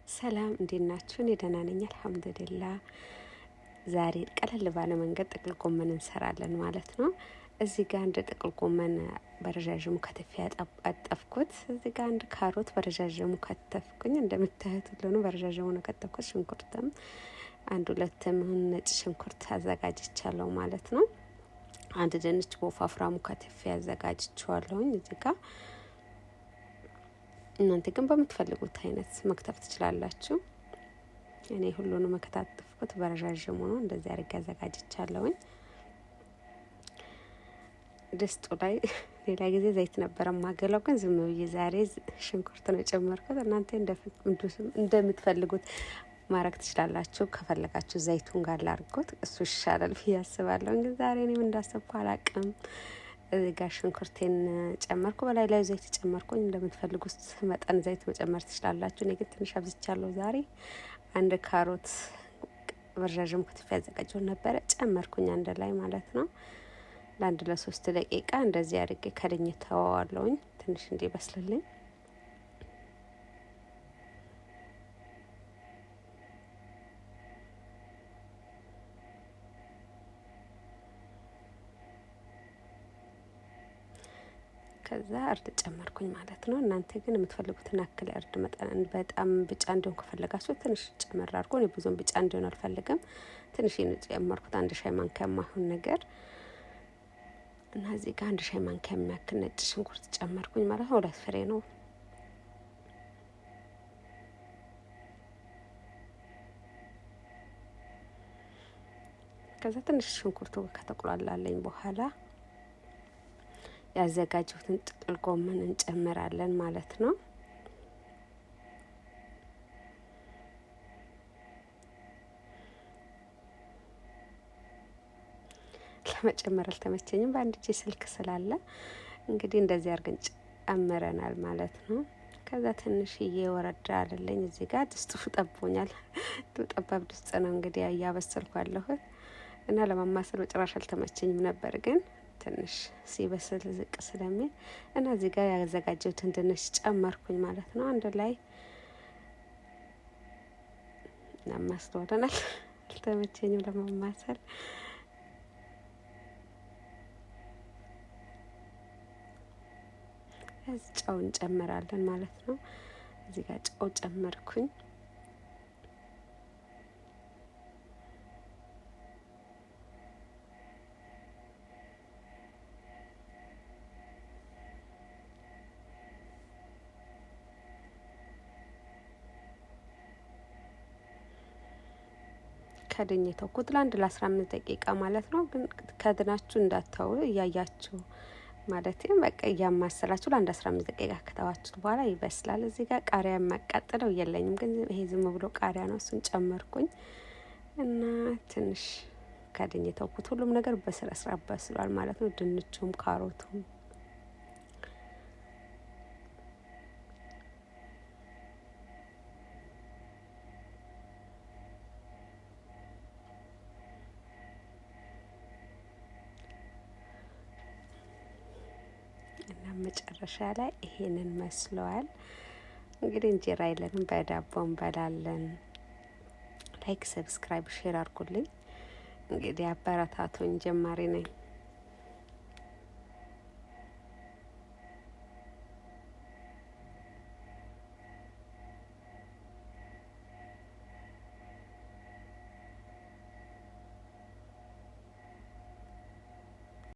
ሰላም እንዴት ናችሁ? እኔ ደህና ነኝ አልሐምዱሊላህ። ዛሬ ቀለል ባለ መንገድ ጥቅል ጎመን እንሰራለን ማለት ነው። እዚህ ጋር አንድ ጥቅል ጎመን በረዣዥሙ ከትፌ አጠፍኩት። እዚህ ጋር አንድ ካሮት በረዣዥሙ ከተፍኩኝ። እንደምታዩት ሁሉንም በረዣዥሙ ነው ከተፍኩት። ሽንኩርትም አንድ ሁለት የሚሆን ነጭ ሽንኩርት አዘጋጅቻለሁ ማለት ነው። አንድ ድንች በወፋፍራሙ ከትፌ አዘጋጅቼዋለሁኝ እዚህ ጋር። እናንተ ግን በምትፈልጉት አይነት መክተፍ ትችላላችሁ። እኔ ሁሉንም መከታተፍኩት በረዣዥሙ ነው። እንደዚህ አድርጌ አዘጋጅቻለሁኝ። ድስጡ ላይ ሌላ ጊዜ ዘይት ነበረ ማገለው፣ ግን ዝም ብዬ ዛሬ ሽንኩርት ነው የጨመርኩት። እናንተ እንደምትፈልጉት ማድረግ ትችላላችሁ። ከፈለጋችሁ ዘይቱን ጋር ላድርጎት እሱ ይሻላል ብዬ አስባለሁ። እንግዲህ ዛሬ እኔም እንዳሰብኩ አላቅም። እዚህ ጋር ሽንኩርቴን ጨመርኩ፣ በላይ ላይ ዘይት ጨመርኩኝ። እንደምትፈልጉት መጠን ዘይት መጨመር ትችላላችሁ። እኔ ግን ትንሽ አብዝቻለሁ ዛሬ። አንድ ካሮት በረዣዥም ክትፍ ያዘጋጀው ነበረ ጨመርኩኝ አንድ ላይ ማለት ነው። ለአንድ ለሶስት ደቂቃ እንደዚህ አድርጌ ከድኜ ተወዋለሁኝ ትንሽ እንዲበስልልኝ። ከዛ እርድ ጨመርኩኝ ማለት ነው። እናንተ ግን የምትፈልጉትን ያክል እርድ መጠን፣ በጣም ቢጫ እንዲሆን ከፈለጋችሁ ትንሽ ጨመር አድርጎ። እኔ ብዙም ቢጫ እንዲሆን አልፈልግም። ትንሽ ጨመርኩት፣ አንድ ሻይ ማንኪያ የማይሆን ነገር። እና እዚህ ጋር አንድ ሻይ ማንኪያ የሚያክል ነጭ ሽንኩርት ጨመርኩኝ ማለት ነው። 2 ፍሬ ነው። ከዛ ትንሽ ሽንኩርቱ ከተቁላላለኝ በኋላ ያዘጋጀሁትን ጥቅል ጎመን እንጨምራለን ማለት ነው። ለመጨመር አልተመቸኝም በአንድ እጄ ስልክ ስላለ። እንግዲህ እንደዚህ አድርገን ጨምረናል ማለት ነው። ከዛ ትንሽዬ ወረዳ አለልኝ። እዚህ ጋር ድስጡ ጠቦኛል። ጠባብ ድስጥ ነው እንግዲህ እያበሰልኩ ያለሁት እና ለማማሰል በጭራሽ አልተመቸኝም ነበር፣ ግን ትንሽ ሲበስል ዝቅ ስለሚል እና እዚህ ጋር ያዘጋጀሁትን ድንች ጨመርኩኝ ማለት ነው። አንድ ላይ እናማስለዋለናል። አልተመቸኝም ለማማሰል። ጨው እንጨምራለን ማለት ነው። እዚህ ጋር ጨው ጨመርኩኝ። ከድኜ ተውኩት ለአንድ ለ15 ደቂቃ ማለት ነው። ግን ከድናችሁ እንዳታው፣ እያያችሁ ማለትም በቃ እያማሰላችሁ ለአንድ 15 ደቂቃ ከተዋችሁት በኋላ ይበስላል። እዚህ ጋር ቃሪያ የማቃጥለው የለኝም፣ ግን ይሄ ዝም ብሎ ቃሪያ ነው። እሱን ጨመርኩኝ እና ትንሽ ከድኜ ተውኩት። ሁሉም ነገር በስነ ስርዓት በስሏል ማለት ነው። ድንቹም ካሮቱም። እና መጨረሻ ላይ ይሄንን መስለዋል። እንግዲህ እንጀራ የለንም፣ በዳቦ እንበላለን። Like፣ subscribe፣ share አድርጉልኝ። እንግዲህ አበረታቱኝ፣ ጀማሪ ነኝ።